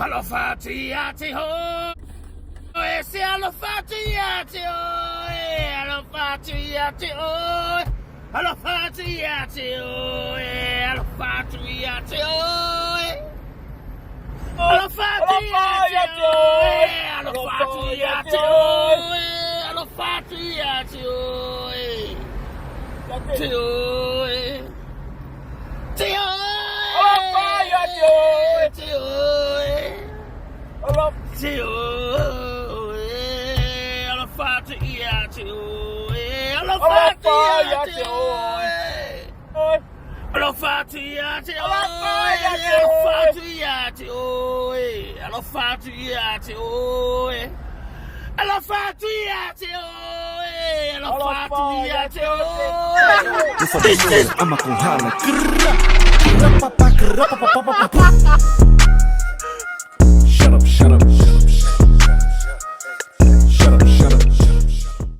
Alofa atu ia te oe, se alofa atu ia te oe, alofa atu ia te oe, alofa atu ia te oe, alofa atu ia te oe. Alofa atu ia te oe, alofa atu ia te oe, alofa atu ia te oe. Te oe. Te oe. Te oe. Te oe. Alofa atu ia te oe. Alofa atu ia te oe. Alofa atu ia te oe. Alofa atu ia te oe. Alofa atu ia te oe. Alofa atu ia te oe. Alofa atu ia te oe. This is Amakohana.